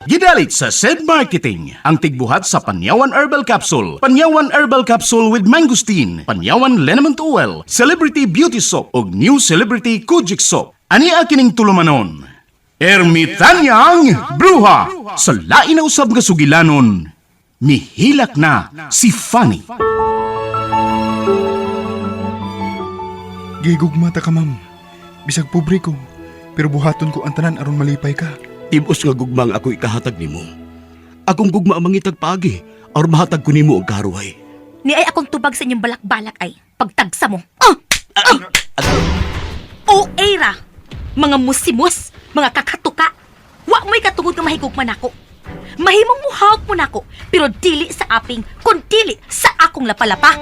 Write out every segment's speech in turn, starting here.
Gidalit sa SED Marketing, ang tigbuhat sa Panyawan Herbal Capsule, Panyawan Herbal Capsule with Mangosteen, Panyawan Liniment Oil, Celebrity Beauty Soap, ug New Celebrity Kojic Soap. Ani kining tulumanon? Ermitanyang Bruha! Sa lain na usab nga sugilanon, mihilak na si Fanny. Gigugma ta ka, ma'am. Bisag pobre ko, pero buhaton ko ang tanan aron malipay ka. Tibos nga gugma ang ako ikahatag nimo. Akong gugma ang mangitag paagi aron mahatag ko nimo ang karuhay. Ni ay akong tubag sa inyong balak-balak ay pagtagsa mo. Ah! Ah! O era, mga musimus, mga kakatuka. Wa mo'y katungod nga mahigugma nako. Mahimong muhawak mo nako, pero dili sa aping, kun dili sa akong lapalapa.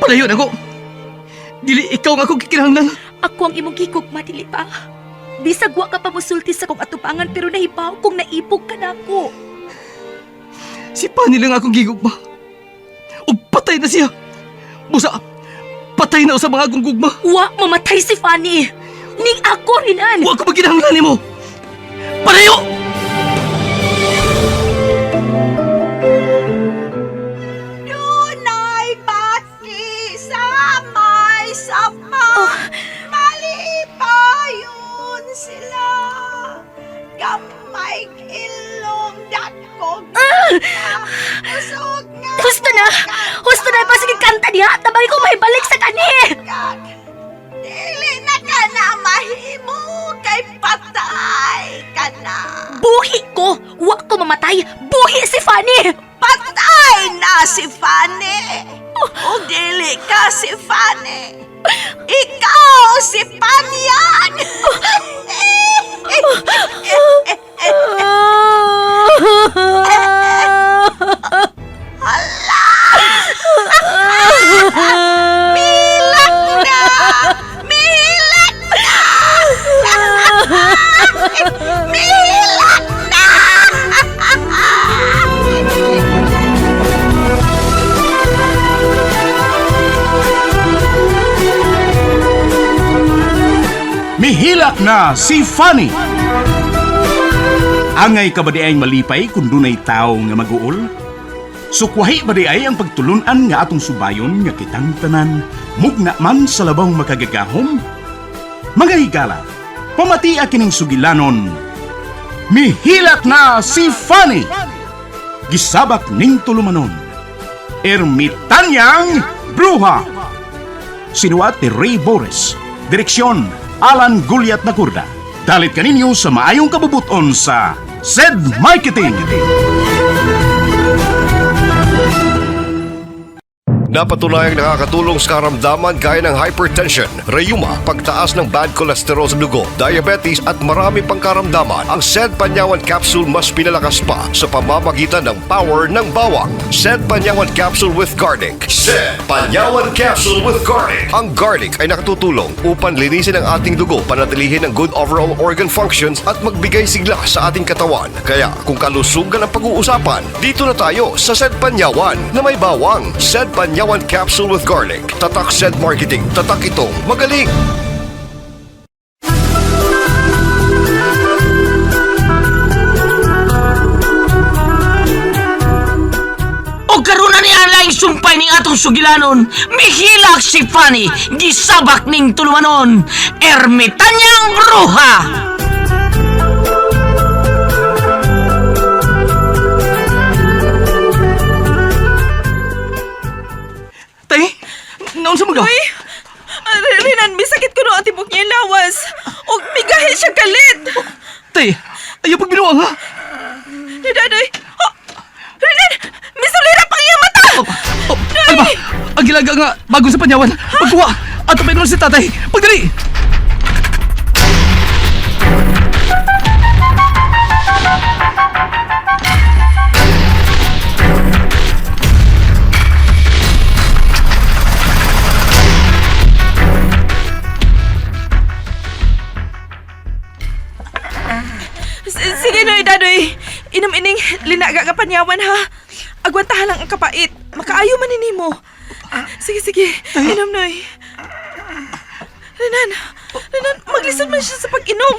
Palayo na ko. Dili ikaw nga akong gikinahanglan. Ako ang imong gigugma, dili ba? Bisag wa ka pa musulti sa kong atubangan pero nahibaw kung naibog ka nako. Si Pani lang akong gigugma. Ug patay na siya. Busa, patay na sa mga akong gugma. Wa mamatay si Fanny. Ning ako rinan. Wa ko maginahanglan nimo. Palayo! Dunay bati sa may sapa. Malipayon sila. Gamay ilong dakog. Usog nga. Husto na! Husto na! Pasige kanta diha! Tabang ko may balik sa kani! Kag, dili na ka na mahimo kay patay ka na. Buhi ko! Wa ko mamatay! Buhi si Fanny! Patay na si Fanny. O dili ka si Fanny. Ikaw si Panyag. Milak na! Milak na! Milak na! Mihilak na si Fanny. Angay ka ba di ay malipay kung dunay tao nga maguol? Sukwahi ba di ay ang pagtulunan nga atong subayon nga kitang tanan, mugna man sa labang makagagahom? Mga higala, pamatia kining sugilanon. Mihilak na si Fanny! Gisabak ning tulumanon. Ermitanyang Bruha! Sinuat ni Ray Boris. Direksyon, Alan Guliat Nakurda. Dalit kaninyo sa maayong kabubuton sa SED Marketing. Napatunayang nakakatulong sa karamdaman gaya ng hypertension, rayuma, pagtaas ng bad cholesterol sa dugo, diabetes at marami pang karamdaman. Ang Sed Panyawan Capsule mas pinalakas pa sa pamamagitan ng power ng bawang. Sed Panyawan Capsule with Garlic. Sed Panyawan Capsule with Garlic. Ang garlic ay nakatutulong upang linisin ang ating dugo, panatilihin ang good overall organ functions at magbigay sigla sa ating katawan. Kaya kung kalusugan ang pag-uusapan, dito na tayo sa Sed Panyawan na may bawang. Sed Panyawan Capsule with Garlic. Tatak Sed Marketing. Tatak itong magaling. O karon na ni Alaing sumpay ning atong sugilanon. Mihilak si Fanny, gisabak ning tulumanon. Ermitanyang Bruha! Tay, naon sa mga? Uy! Rinan, misakit ko no ang tibok niya lawas. Og migahin siya kalit. Tay, ayaw pagbinuang ha. Daday. Oh, Rinan, misulira pang iyang mata. Oh, Alba, ang gilaga nga bago sa panyawan. Pagkuha, ato pa si tatay. Pagdali! Sige, Noy, dadoy. Inom ining linaga ka panyawan, ha? Agwantahan lang ang kapait. Makaayo man ini mo. Sige, sige. Inom, Noy. Renan. Renan, maglisod man siya sa pag-inom.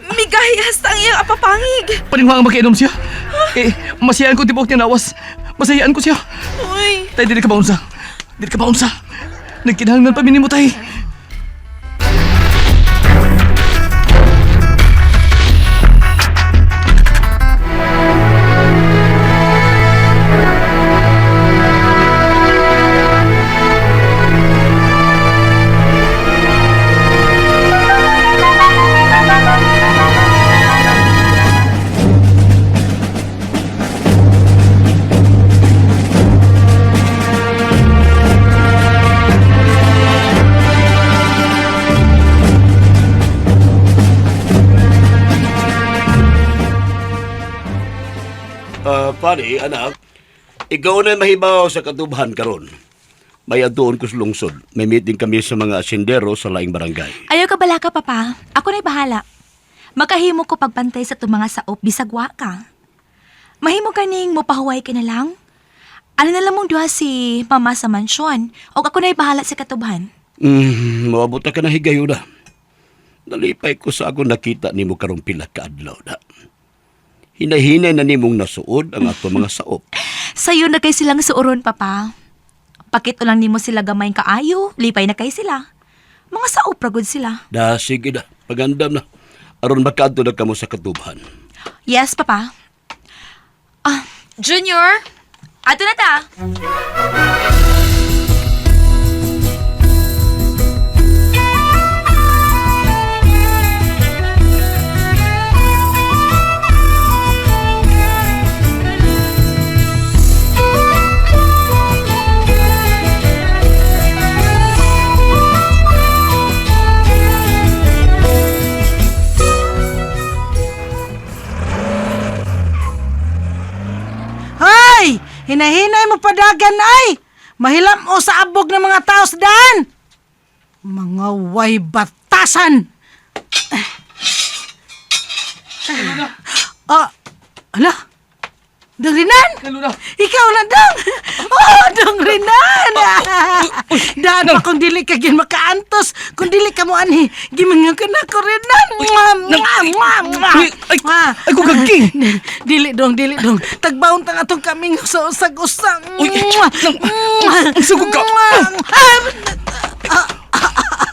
Migahi hasta ang iyang apapangig. Paninguha ang makiinom siya. Eh, masayaan ko tibok niya nawas. Masayaan ko siya. Uy, Tay, dili ka maunsa. Dili ka maunsa. Nagkinahanglan pa minimo, tay. Pare, anak, ikaw na mahibaw sa katubhan karon. May adtuon ko sa lungsod. May meeting kami sa mga asendero sa laing barangay. Ayaw ka bala ka, Papa. Ako na'y bahala. Makahimo ko pagbantay sa itong mga saop bisag wa ka. Mahimo kaning mopahuway ka na lang. Ano na lang mong duha si Mama sa mansyon o ako na'y bahala sa katubhan. Moabot na ka na higayon na. Nalipay ko sa ako nakita nimo karong pila ka adlaw na. Hinahinay na nimong nasuod ang ato mga saop. Sayo na kay silang suuron, Papa. Pakito lang nimo sila gamay kaayo, lipay na kay sila. Mga saop ra gud sila. Da, sige na. Pagandam na. Aron makaadto na kamo sa katubhan. Yes, Papa. Ah, Junior! Ato na ta! Hoy! Hinahinay mo padagan ay! Mahilam o sa abog ng mga tao sa daan! Mga way batasan! Ah, ala? Dong Rinan? Luna. Ikaw na, Dong! Oh, Dong Rinan! Daan pa kung dili ka gin makaantos, kung dili ka mo anhi, gimingan ka na ko, Rinan! Mwah, mwah, mwah, mwah. Uy, ay, Mwah. ay, kugagki. Dili dong, dili dong. Tagbaon tang atong kaming sa usag-usag. Uy, nang- ang sugog ka.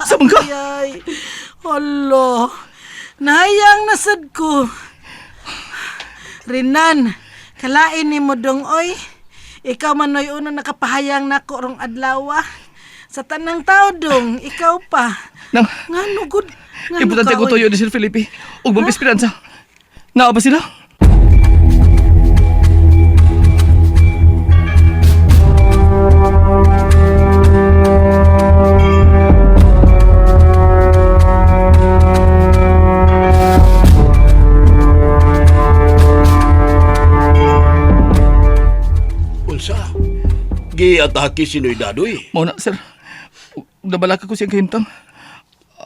Sabang ka. Ay, hala. Nahayang nasad ko. Rinan, kalain ni mo dong oy. Ikaw man oy una nakapahayang nako rong adlaw. Sa tanang tao dong, ikaw pa. Nang, Ngano gud? Ngano importante ka, ko oy? toyo ni Sir Felipe. Ug Ma'am Esperanza. Naa ba sila? Unsa? Giatake si Noy Dadoy. Mao na, sir. Ug Nabalaka ko siyang kahimtang.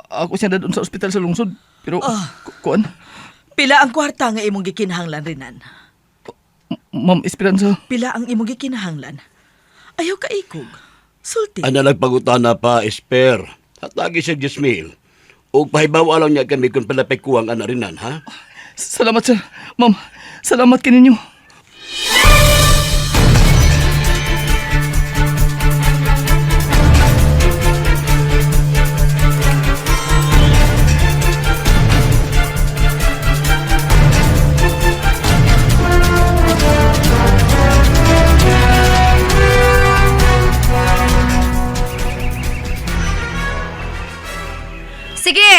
Ako siya dadon sa ospital sa lungsod. Pero, kuan, pila ang kwarta nga imong gikinahanglan, Renan? Ma'am Esperanza, Pila ang imong gikinahanglan? Ayaw ka ikog. Sulti. Ana nagpangutana pa, Esper. Hatagi siya Jasmine. Og pahibaw lang niya kami kung palapay kuwang ana rinan, ha? salamat, sir. Ma'am, salamat kininyo. Sige!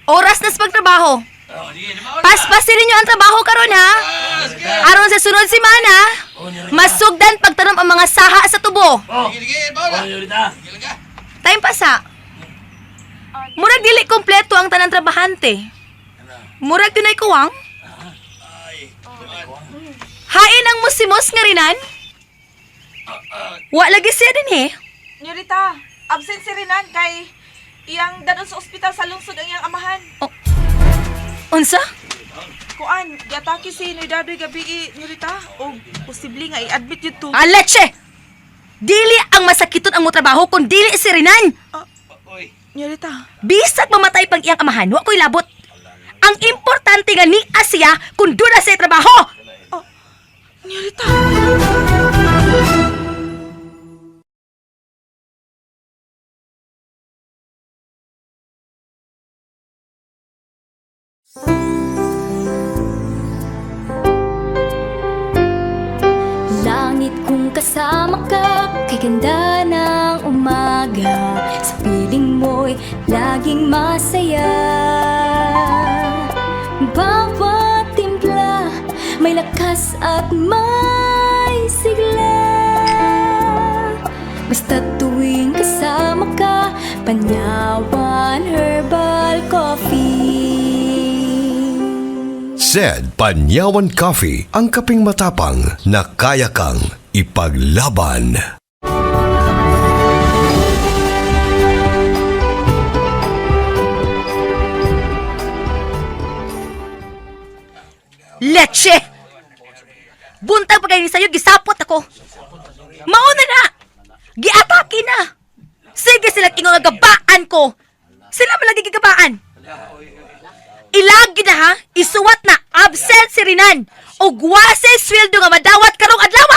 Oras na sa pagtrabaho. Paspasin ninyo ang trabaho karon ha. Aron sa sunod semana, masugdan pagtanom ang mga saha sa tubo. Time pa sa. Murag dili kompleto ang tanang trabahante. Murag dunay kuwang. Hain ang musimos nga rinan. Wa lagi siya din eh. Nyorita, absent si Renan kay iyang dadon sa ospital sa lungsod ang iyang amahan. Unsa? Kuan, giatake si Noy Dadoy gabi Nyorita o posible nga i-admit yun to. Alatse! Dili ang masakiton ang motrabaho kung dili si Renan. Nyorita. Bisag mamatay pang iyang amahan, wa ko'y labot. Ang importante nga ni siya kung doon na siya trabaho. Nyorita. Langit kung kasama ka, kay ganda ng umaga. Sa piling mo'y laging masaya. Bawat timpla, may lakas at may sigla. Basta tuwing kasama ka, Panyawan Herbal Coffee. Said Panyawan Coffee, ang kaping matapang na kaya kang ipaglaban. Leche! Buntag pa kayo sa'yo, gisapot ako. Mauna na! Giatake na! Sige sila ingon nga gabaan ko. Sila man lagi gigabaan. Ilagi na ha, isuwat na absent si Rinan. Og wase sweldo nga madawat karong adlaw.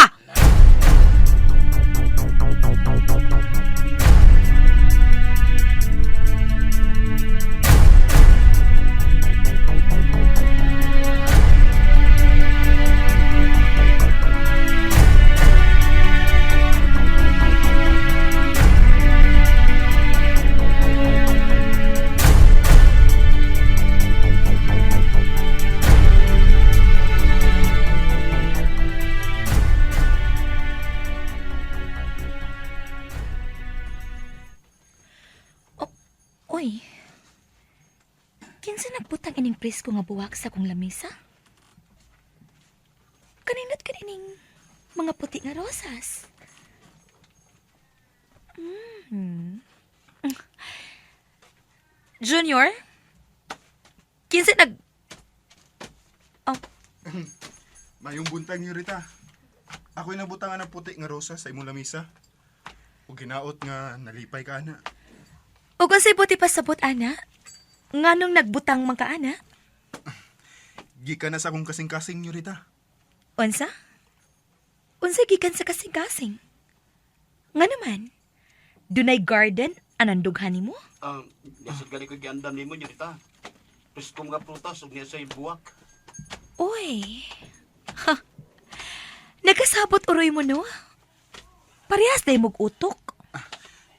Uy. Kinsa nagbutang ining presko nga buwak sa akong lamesa? Kaninot kanining mga puti nga rosas. Mm. Junior? Kinsa nag... Oh, Mayong buntag, Nyorita. Ako'y nabutangan ng puti nga rosa sa imong lamisa. Ug ginaot nga nalipay ka ana. ug unsay buti pasabot ana? Nganong nagbutang man ka ana? Gikan na sa akong kasing-kasing, Nyorita. Unsa? Unsa gikan sa kasing-kasing? Nga naman, dunay garden anang dughan nimo? Nasad gani ko giandam nimo Nyorita. Presko nga prutas ug niya say buwak. Uy. Ha. Nagkasabot uroy mo, no? Parehas day mog utok.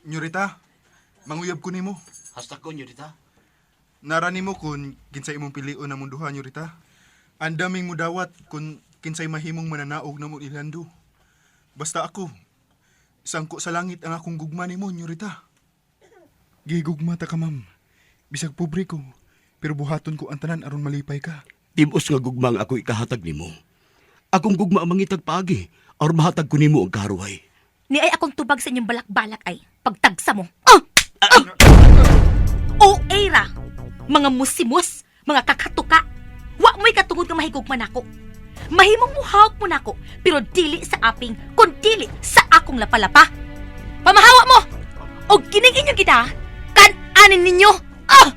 Nyorita, manguyab ko nimo. Hasta ko Nyorita. Nara nimo kun kinsay imong pilion na duha, Nyorita. Ang daming mudawat kun kinsay mahimong mananaog na mo ilando. Basta ako, sangko sa langit ang akong gugma nimo, Nyorita. Gigugma ta ka, ma'am. Bisag pobre ko, pero buhaton ko ang tanan aron malipay ka. Tibos nga gugma ang ako ikahatag nimo. Akong gugma ang mangitag paagi aron mahatag ko nimo ang kaharuhay. Ni ay akong tubag sa inyong balak-balak ay pagtagsa mo. Ah! Ah! O era, mga musimos, mga kakatuka. Wa mo'y katungod nga mahigugma nako. Mahimong muhawak mo nako, pero dili sa aping, kun dili sa akong lapalapa. Pamahawa mo! O kining inyong kita, kan-anin ninyo! Ah!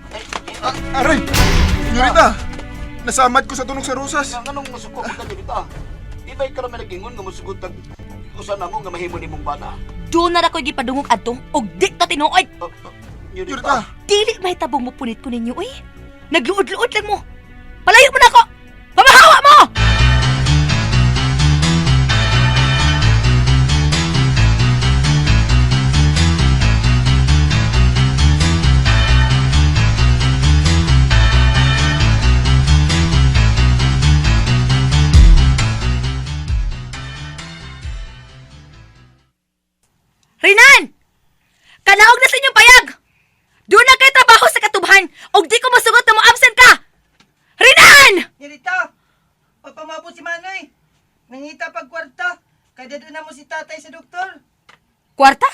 Aray! Nyorita! Nasamad ko sa tunog sa rosas. Nganong masuko ka Nyorita? Di ba ikaw naman nagingon nga mosugot tag usa namo nga mahimo nimong bana? Doon na ra ko'y gipadungog adto, og di ta tinuod. Nyorita! Dili mahitabong mo punit ko ninyo, uy. Nagluod-luod lang mo. Palayo mo na ako! Pamahawa mo! Rinan! Kanaog na sa inyong payag! Doon na kay trabaho sa katubhan og di ko masugot na mo absent ka! Rinan! Nyorita, pagpamabot si Manoy. Nangita pag kwarta. Kaya doon na mo si tatay sa doktor. Kwarta?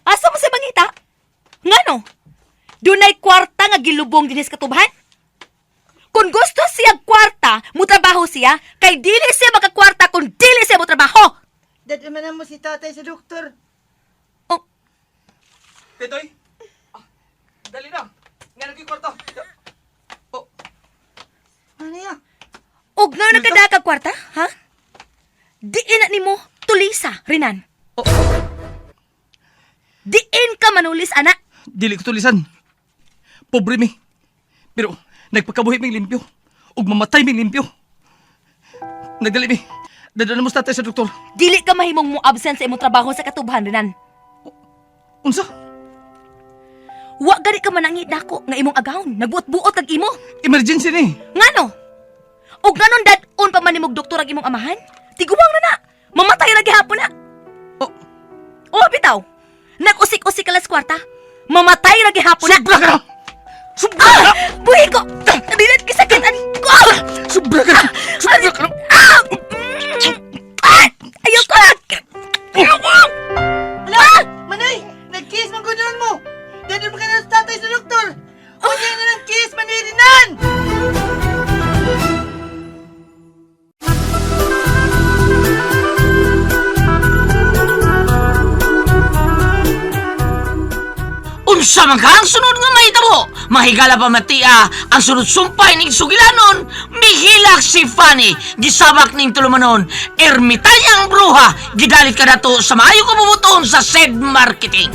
Asa mo sa mangita? Ngano? Dunay kwarta nga gilubong dinhi sa katubhan? Kung gusto siya kwarta, mutrabaho siya, kay dili siya makakwarta kung dili siya motrabaho. Dadaan na mo si tatay sa doktor. Oh, Tetoy! Dali na. Nga na kwarta. Oh. Ano ya? Og nga nagkadakag kwarta, ha? Diin na nimo tulisa, Renan. Oh. Diin ka manulis, ana. Dili ko tulisan. Pobre mi. Pero nagpakabuhi ming limpyo. Ug mamatay ming limpyo. Nagdali mi. Dadala mo sa tatay sa doktor. Dili ka mahimong mo absent sa imong trabaho sa katubhan, Renan. Unsa? Wa gani ka manangit nako nga imong agawon. Nagbuot-buot kag imo. Emergency ni. Ngano? Og nganon dad-on pa man nimog doktor ang imong amahan? Tiguwang na na. Mamatay ra gihapon na. Oh, O bitaw. Nag-usik-usik alas kwarta. Mamatay ra gihapon na. sobra ka na! Sobra ka na! Ah! Buhi ko! Dilit kisakit ani ko! Sobra ka na! Sobra ka na! Ah! Mm! Ah! Ayoko! Ala! Manoy! Nag-kiss man gud mo! Dadon mo ka na sa tatay sa doktor! Unya na ng kiss, Manoy Renan! Unsa man ka ang sunod nga mahitabo? Mahigala pa matia ang sunod sumpay ning sugilanon, mihilak si Fanny, gisabak ning tulumanon, ermitanyang bruha, gidalit ka dato sa maayo kabubuton sa said marketing.